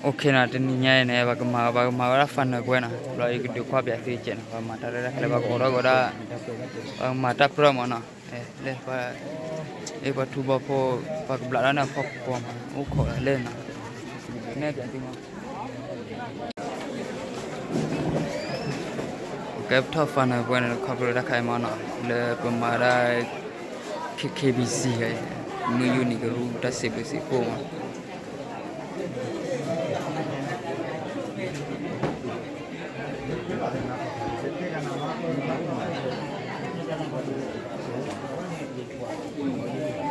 အိၣ်ခ့နီၤ, တနံၤညါအံၤန့ၣ် ပကမၤ ပကမၤဝဲဒၣ် final ပွဲနီၤ, ဘျီယကဒုးကွၢ်ပၠးသုကဲးနီၤ, ပမၤတၢ်ရဲၣ်တၢ်ကျဲၤ ပကအိးထီၣ်က့ၤဝဲဒၣ်, ပကမၤတၢ်ပြၢၢ်မးနီၤ, လၢ ပှၤထူဘီဖိ ပှၤကဘျးတၢ်န့ၣ်ဖီခိၣ်မး အိၣ်ခိးလၢနီၤ, နဲၣ်ပၠးသုမး ကဲပထီၣ် final ပွဲန့ၣ် ခီဖျိလၢတၢ်ခါအံၤမးနီၤ, လၢပမၤဒၣ် K K B C မုၢ်ယူၢ်နံၤကရူၢ် တၢ်စံးဘျုးစံးဖှိၣ်မး,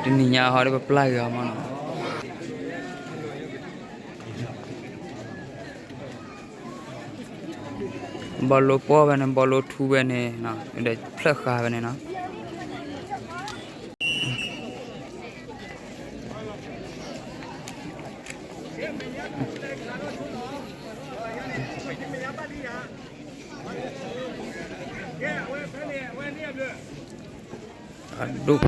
တနံၤညါဟီဒီးပပျၢ်က့ၤအီၤမးနီၤ. ဘီလိပှီၢ်ဝဲန့ၣ် ဘီလိထူဝဲန့ၣ် ဒီးဖျၢၣ်ဃာ်ဝဲန့ၣ်နီၤ. အဒိၣ်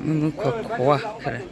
မုၢ်မုၢ်ခွါခွါခဲလၢာ်,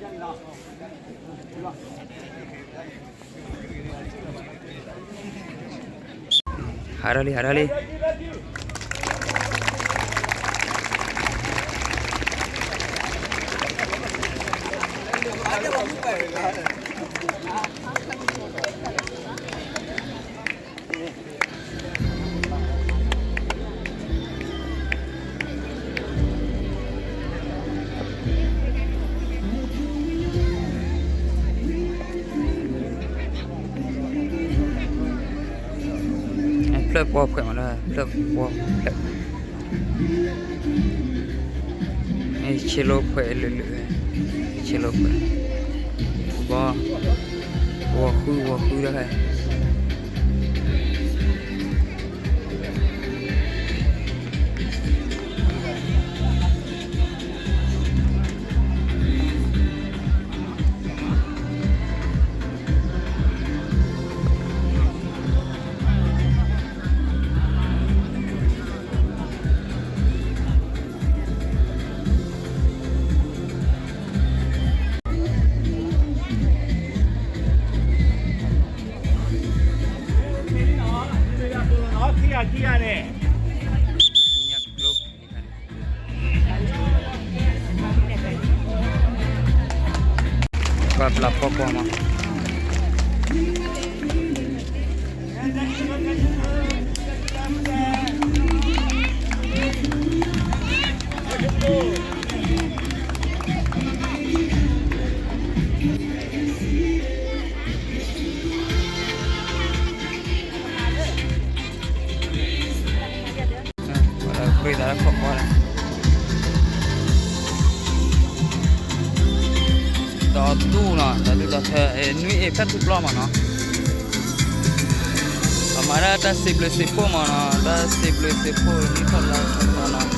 ဟးထီၣ်လံ ဟးထီၣ်လံ. ဖျၢၣ်ပှီၢ်ဖှဲးမးလၢ ဖျၢၣ်ပှီၢ်ဖှဲး, ဆ့လိၣ်ဖှဲးလၢလၢ, ဆ့လိၣ်ဖှဲး, ဘီ, ဝီၤဃု ဝီၤဃုတၢ်ဖဲ ပှၤဘျးဖီကွၢ်မး ပှၤဒီးကြၢးသးလၢခိၣ်ပှၢ်လီၤ, ဒီးတူၢ်နီၤ ဒီးတူၢ်ဒီးထၢ နွံအ့ၣ်ဖျၢၣ်ထူၣ်ပျီမးနီၤ, ပမၤဒၣ်တၢ်စံးဘျုးစံးဖှိၣ်မးနီၤ, တၢ်စံးဘျုးစံးဖှိၣ်နံၣ်ထီၣ်လါထီၣ်နီၤ.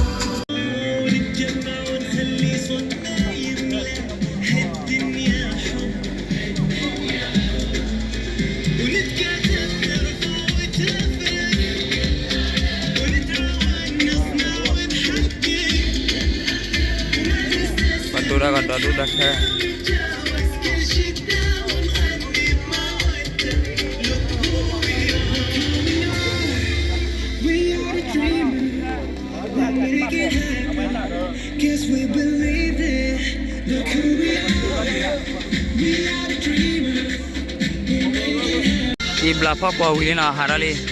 ပှၤဒိတၢ်ကဒီးဒိၣ်ဒီးထၢ အံၤဘျးဖီကွၢ်ဝံၤလံနီၤ ဟးထီၣ်လံ ဖုၣ်ဘီထံဒၣ် ဖုၣ်ဘီထံနီၤ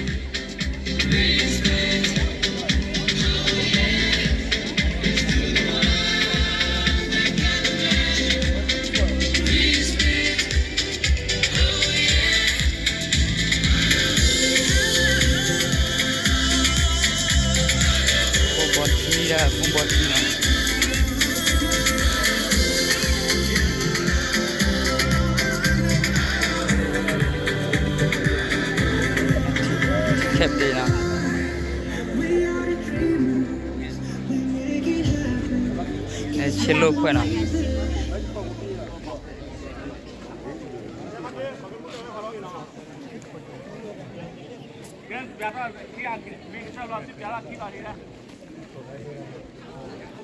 ခဲပ့ၤနီၤ ဆ့လိၣ်ဖှဲးနီၤ ပျးထီၣ်ခံဂၤ မ့ၢ်ကဆၢလီၤ ပျးထီၣ်ခံဂၤန့ၣ်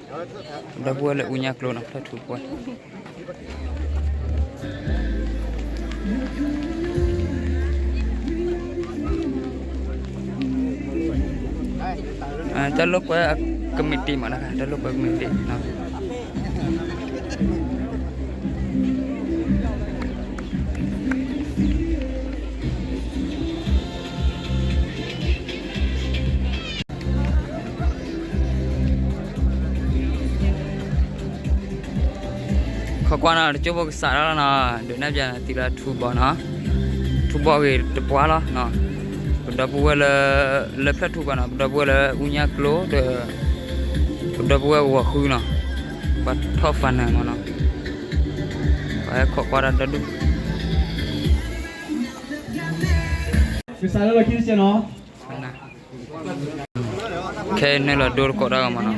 ပဒီပုၢ်ဝဲၢ်လၢအူညၣ်ကျိနီၤ ဖျၢၣ်ထူပှဲၤ တၢ်လိာ်ကွဲကမံးတံာ်မးနီၤ တၢ်လိာ်ကွဲကမံးတံာ်နီၤ ခိးကွၢ်နီၤ တကၠိဖိကစးထီၣ်လီၤနီၤ ဒုးနဲၣ်ပျးနၤသုလၢထူဘီနီၤ ထူဘီဂ့ၤတပှၢ်လီၤနီၤ ပဒီပုၢ်ဝဲၢ်လၢ လၢဖျၢၣ်ထူပှဲၤနီၤ ပဒီပုၢ်ဝဲၢ်လၢအူညၣ်ကျိဒီး ပဒီပုၢ်ဝဲၢ်ဂီၤဃုနီၤ ဘၣ်ထီၣ် final မးနီၤ ပှၤဟဲခိးကွၢ်တၢ်ဒီဒူၣ် ကစးထီၣ်လီၤခံတစဲးနီၤ ခဲအံၤန့ၣ်လီၤဒိတကိးတၢ်ဂီၤမးနီၤ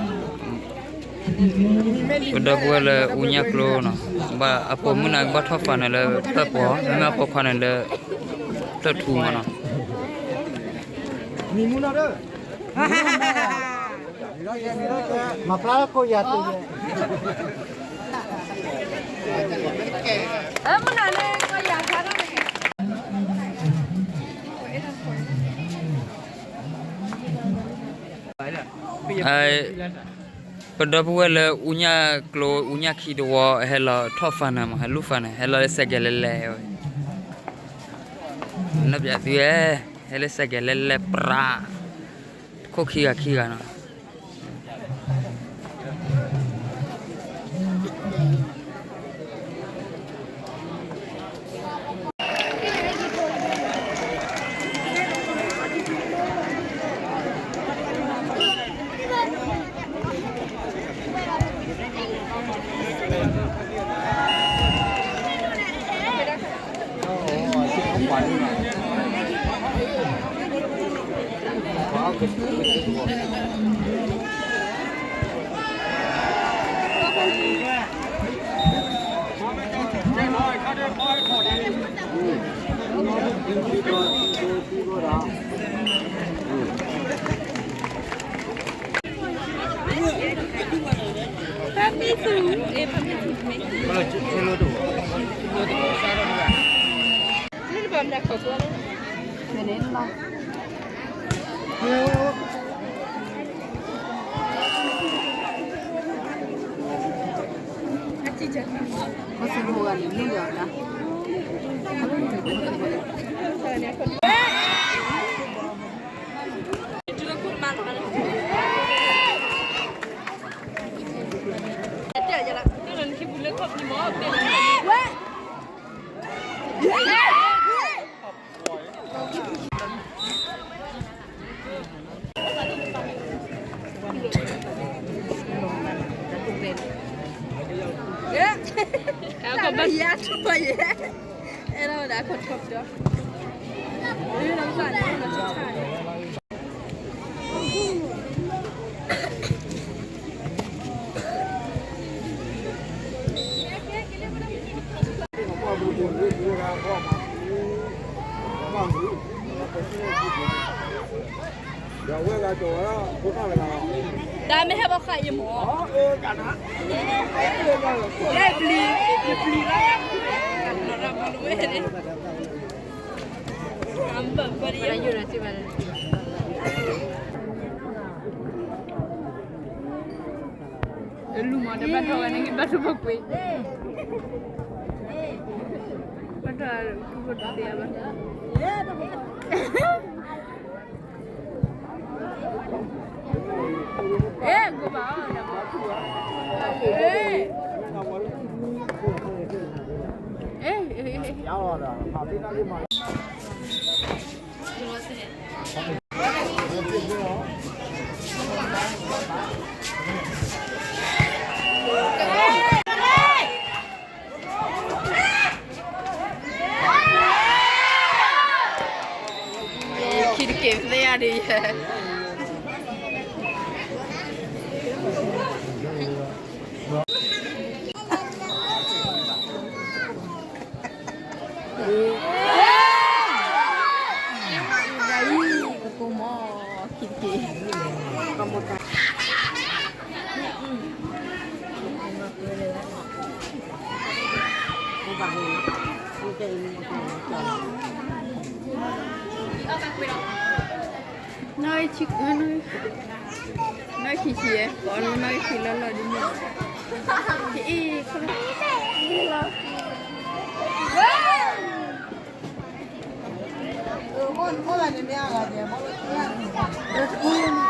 ပဒီပုၢ်ဝဲၢ်လၢအူညၣ်ကျိနီၤ ဘၣ်အပိာ်မုၣ်န့ၣ်ကဘၣ်ထီၣ် final လၢဖျၢၣ်ပီၤ မ့မ့ၢ်အပိာ်ခွါန့ၣ်လၢ ဖျၢၣ်ထူမးနီၤ မၤဖျါကိးယၤတ ပဒီပုၢ်ဝဲၢ်လၢအူညၣ်ကျိ အူညၣ်ခံတဝီ ဟဲလီၤထီၣ် final မး ဟဲလူၤ final ဟဲလီၤလၢ ဆိုင်ကယ် လဲၤလဲၤဝဲ နပျးသုဝဲ ဟဲလၢ ဆိုင်ကယ် လဲၤလဲၤပြး ခိၣ်ခံဂၤခံဂၤနီၤ တၢ်မ့ၢ်ဟဲဘၣ်ဃးယမီၤ, တၢ်ပျံၤ, ပျံၤလီၤ, လီၤရၣ်မၤလဝဲန့ၣ်, အဘၣ်ဘၣ်ယိၣ်, လူၤမၤတဘၣ်ထီၣ်ဝဲန့ၣ် ဘၣ်ထီၣ်ဘၣ်ကွံာ်, ဘၣ်ထီၣ်ထူဖိတသ့ဘၣ်. နီၢ်ဆံ, နီၢ်ဆံဆံ, ပှၤနီၢ်ဆံဆံနီၢ်ဆံဆံ, အ့ၣ်, ပမၤဟဲစံၣ်မ့ၢ်ထီ, ဟံးက့ၤဒိၣ်မး,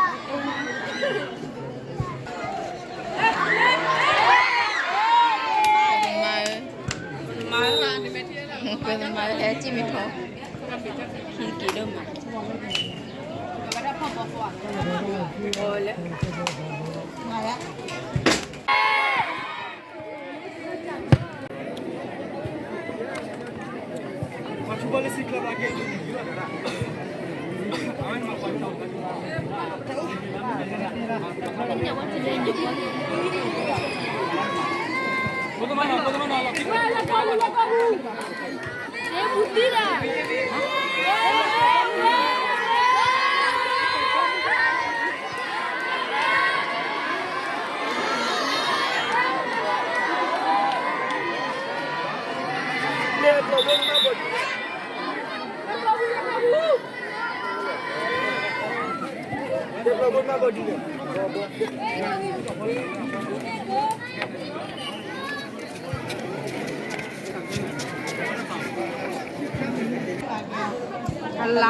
လၢ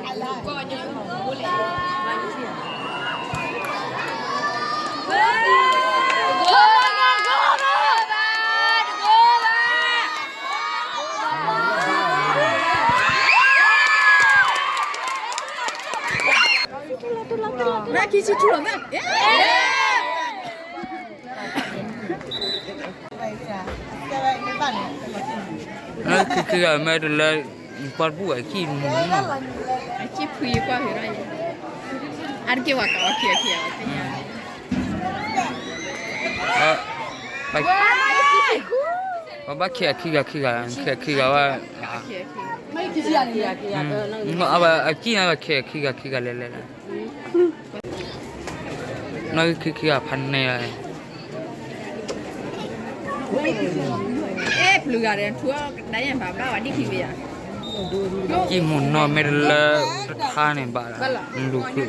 အလၢ် မ့ၢ်ခံဆံထူလီၤမ့ၢ်, လၢခံခံဂၤမ့ၢ်တလၢ, ကွၢ်တဘူၣ်အခံမူနီၤ, အခံဖှံကွၢ်ဖံးရၣ်, အါတက့ၢ်ဝဲကဝဲခံခံဂၤ, ပဘၣ်ခံခံဂၤခံဂၤ, ခံခံဂၤဝဲ, အခံန့ၣ် အခံန့ၣ်ဝဲခံခံဂၤခံဂၤလဲၣ်လဲၣ် နီၢ်ဂံၢ်ခံခံဂၤဖးန့ၢ်လီၤ, ကံၢ်မုၢ်နီၢ်မ့ၢ်တလၢတထါန့ၣ်ဘၣ်လီၤ, လူၤချုး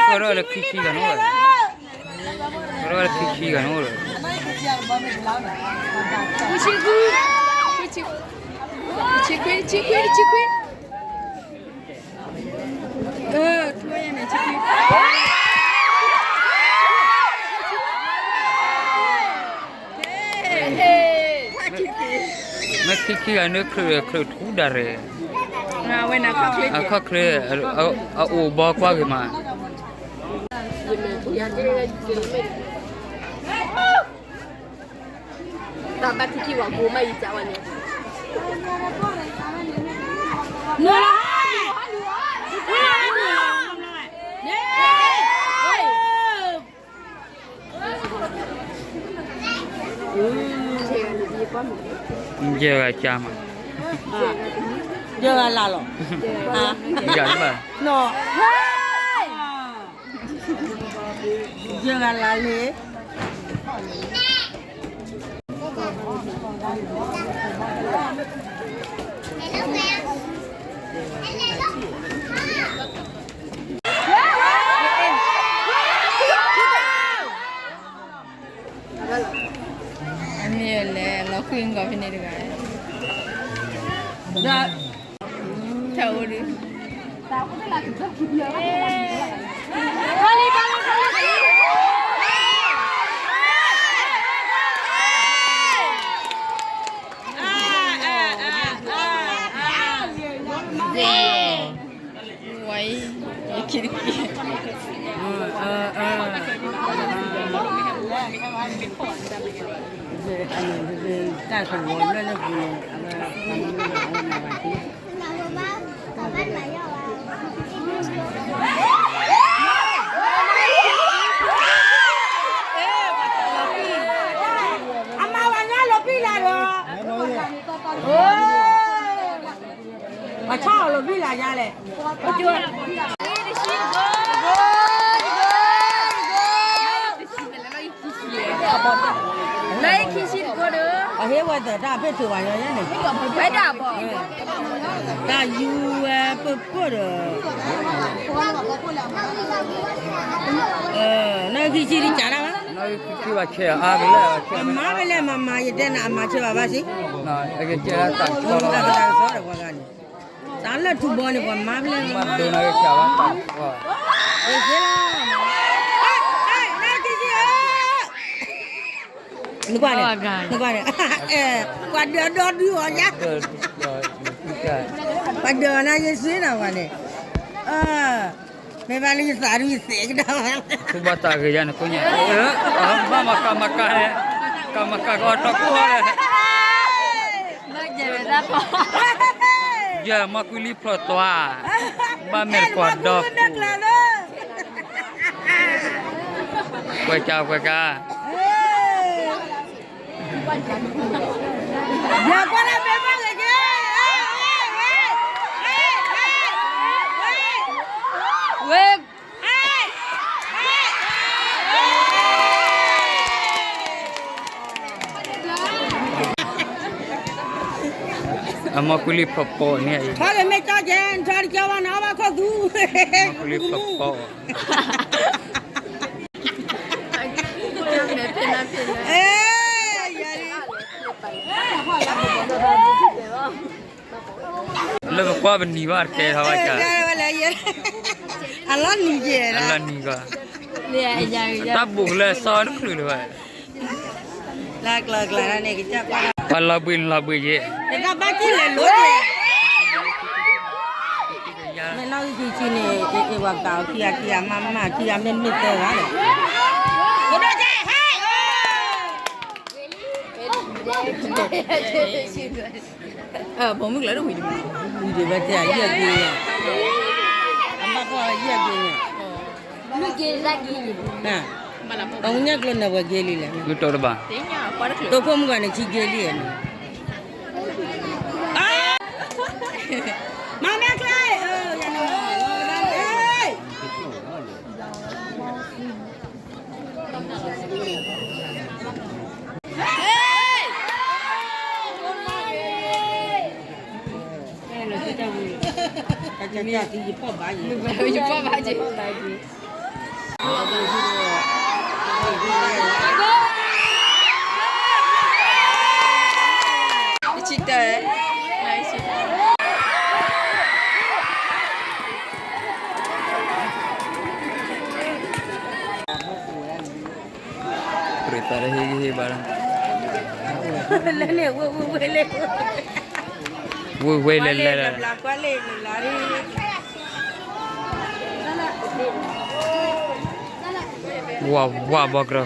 ဆံနွံထူထီၣ်, ဆံနွံ, ပဖၢထီၣ်လၢခံခံဂၤနီၤ, ဖၢထီၣ်လၢခံခံဂၤနီၤ, ဆံခွံ, ဆံခွံ, ဆံခွံ, ဆံခွံ, ဆံခွံ, အၢ, ထွဲန့ၣ်ဆံခွံ, မ့ၢ်ခံခံဂၤန့ၣ် ချုးချုးထူဒၣ်ရဲၣ်, အခီၣ်ချၢ, အအိၣ်ဘီကွၢ်ဂ့ၤမး တၢ်ဘၣ်ထံထံဝဲကိးမးယံာ်ကဝဲန့ၣ်, ယဲၢ်ဂၤကါမး, ယဲၢ်ဂၤလၢ်လီၤ, ယဲၢ်ဂၤလၢ်လံ အမ့ၢ်လဲၤလီၤဃံကီးဖဲန့ၣ်တဂၤ, တၢ်အိၣ်ဒုး ဝဲအံၤ ယခံတက့ၢ်, တၢ်သဝီလၢလၢပူၤန့ၣ် အဝဲ အဝဲမၤဘၣ်သ့, တၢ် အမၤဝဲညါ လီၤပံလၢ်ဒီး, ပှၤဆီလီၤပံလၢ်ညါလဲၣ်. လၢခံဆံတကိဒီး အဟ့ဝဲတၢ်ဖ့ၣ်ထူၣ်ဘၣ်ယီၤယဲန့ၣ်, ဝဲဒၣ်ဘီၣ်, တၢ်ယူၤဝဲပၢၢ်ပၢၢ်ဒီး, နီၢ်ခံဆံတကးဒၣ်ဘၣ်, မၤဖဲလဲၣ်မၤမၤ ယတဲနၤအမၤဆဲးဘၣ်ဘၣ်စ့ၢ်, တၢ်ကစီၣ်ဒီးပှၤဂၤန့ၣ်, တၢ်လၢထူဘီန့ၣ် ပှၤမၤဖဲလဲၣ်မၤ, နကွၢ်န့ၣ်, နကွၢ်န့ၣ်, ပှၤဒၢးဒီဒုအီၤညါ, ပှၤဒၢးအီၤနၤယ့ၢ်စ့နီၤပှၤန့ၣ်, မ့ၢ်ဘၣ်လၢယသးဒုယသဲးကဒီး, သူၣ်ဘၣ်သးဂ့ၤယါန့ၣ်ကိးညါ, ဘၣ်မၤကၤမၤကၤန့ၣ်, ကၤမၤကၤကအီၣ်ထီၣ်ကိၢ်ဝဲလဲၣ်, ယမၤကွံာ်လံဖျိးသွါ, ဘၣ်မဲာ်တကွၢ်ဒီး, ကွဲးကါကွဲးကါ ဝဲ, အမၤကွံာ်လံဖျိးပိာ်န့ၣ်အံၤ, ဖဲလၢမ့ၢ်ကၠီကဲ နထီတကၠီဘၣ်နအီၣ်ဘၣ်ခိၣ်သူ, မၤကွံာ်လံဖျိးပိာ် လၢပကွၢ်ပနံၤဘၣ်တကဲထီၣ်ဘၣ်ကါ, အလီၤနံၤကဲ, အလီၤနံၤကီ, တၢ်ဘူးလၢအစီတချုးလၢၤဘၣ်, လၢကျီကျါန့ၣ်ကစၢ်ကွၢ်, ပှၤလီၤဘှံးနလီၤဘှံးယဲ, တၢ်ဘၣ်ကံၣ်လဲၤလိၤယဲ, မ့ၢ်နီၢ်ဂံၢ်ဆံဆံန့ၣ် အ့ၣ်ဝဲကးအီၤခံဂၤခံဂၤမးမး ခံဂၤမ့ၢ်မ့ၢ်သၢဂၤန့ၣ်, ကဒိၣ်ကဲဟဲ, ပိာ်မုၣ်ကျၢၤတဝံၤတမံၤ, ဝံၤဒံးဝဲတဲယဲၢ်က့ၤ, အဘၣ်ဖီၣ်ယဲၢ်က့ၤန့ၣ်, ပိာ်မုၣ်ညၣ်ကျိနၢ်ပှဲၤက့ၤလံလဲၣ်, တိၢ်ဖိမုၣ်ဂၤန့ၣ် ဆံက့ၤလံန့ၣ်, မၤမဲာ်ချံ, ယပီၢ်ဘၣ်ယဲ, ယဆံတၢ်, ပြၢၤသးလၢဟ့ၣ်ဂံၢ်ဟ့ၣ်ဘါလီၤ, လၢန့ၣ်ဝ့ၢ်ဝ့ၢ်ဝ့ၢ်လဲၣ်, ဝ့ၢ်ဝ့ၢ်လဲၣ်လဲၣ်, ဝါဝါဘီကရၢဃၢၤ, က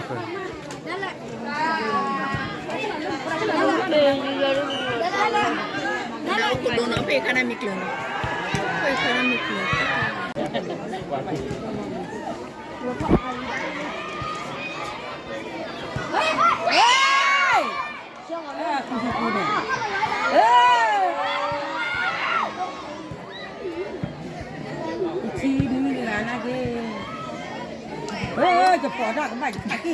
ဒိၣ်နီၤ ဖဲခါနမံၤကျၢၤနီၤ, ဖဲခါနမံၤကျၢၤ ထံနွံဂၤနာ်က့, ယပိာ်တၢ်ကဘၣ်ယခးက့ၤ,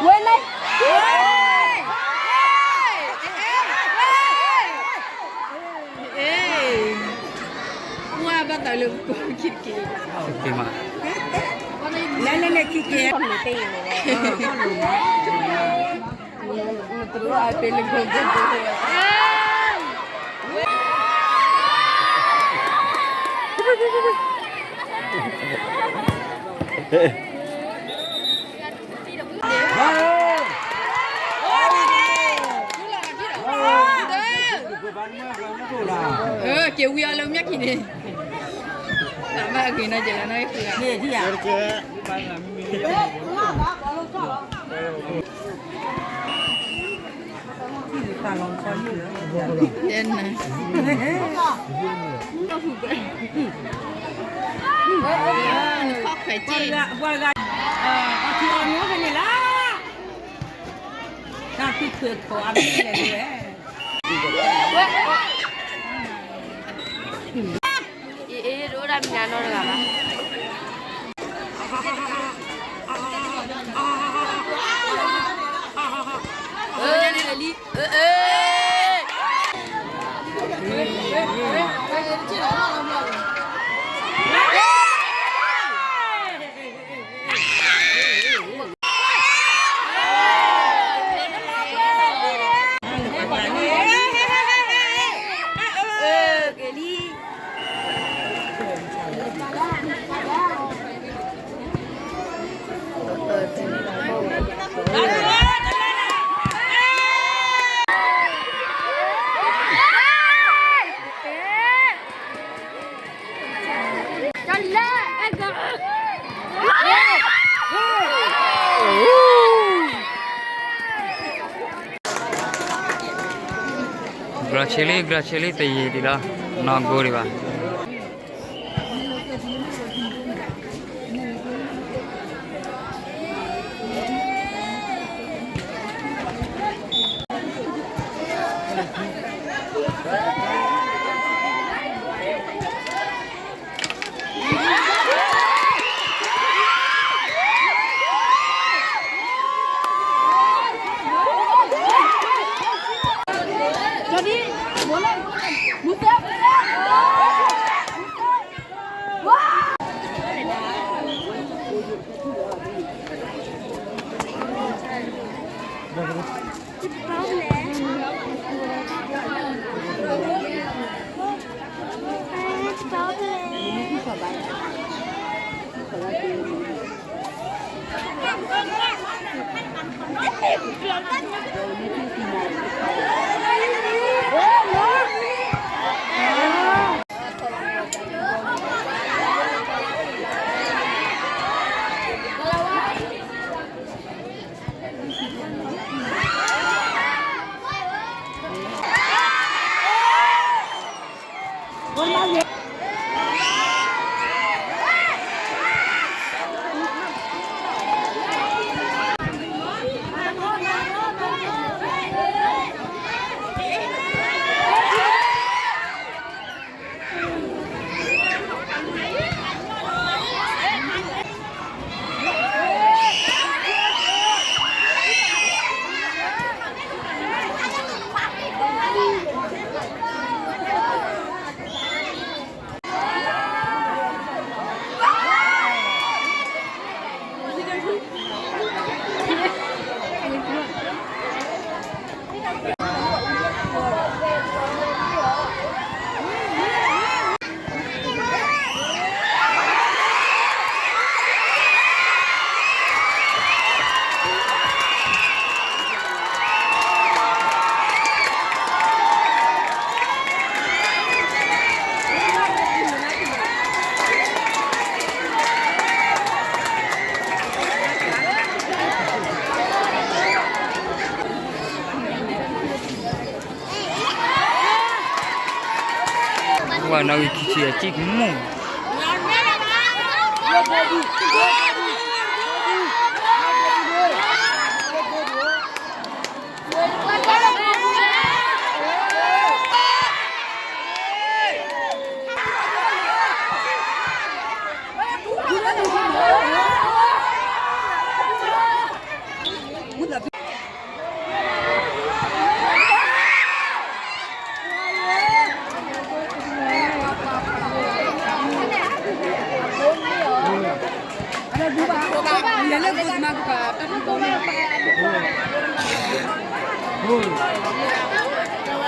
ဝဲလဲၣ်, ဝဲဘၣ်သးလၢပခိၣ်ခံတက့ၢ်, လဲၤလဲၤလဲၤခံက့ၤ, နတလိၣ်အသးလၢခိၣ်ခိၣ်, က့ၤဝံၤအီၤလၢမၠၣ်ခံန့ၣ်, ဘၣ်ဂ့ၤနီၤ ကဲလၢနီၢ်ဂ့ၤဃုဂၤ, န့ၣ်ဒ်ယၤ တၢ်လီၤဆီယံၤလီၤ, တဲနၤ, နခီၣ်ခွဲးက့ၢ်, ပှၤဂၤအီထံအီနိဖဲန့ၣ်လီၤ, တၢ်သူၣ်ခုခိၣ်အမ့ၢ်လဲၣ်ဝဲ, အ့ တအိၣ်ဒၣ်မနုၤနီတဂၤဘၣ်. Gradually, gradually တယံာ်ဒံးလီၤ, နီၢ်ကိၢ်ဒံးဘၣ်. ဝဲနီၣ်ဂံၢ်ခံဆံအစ့ၢ်ကမူၣ်,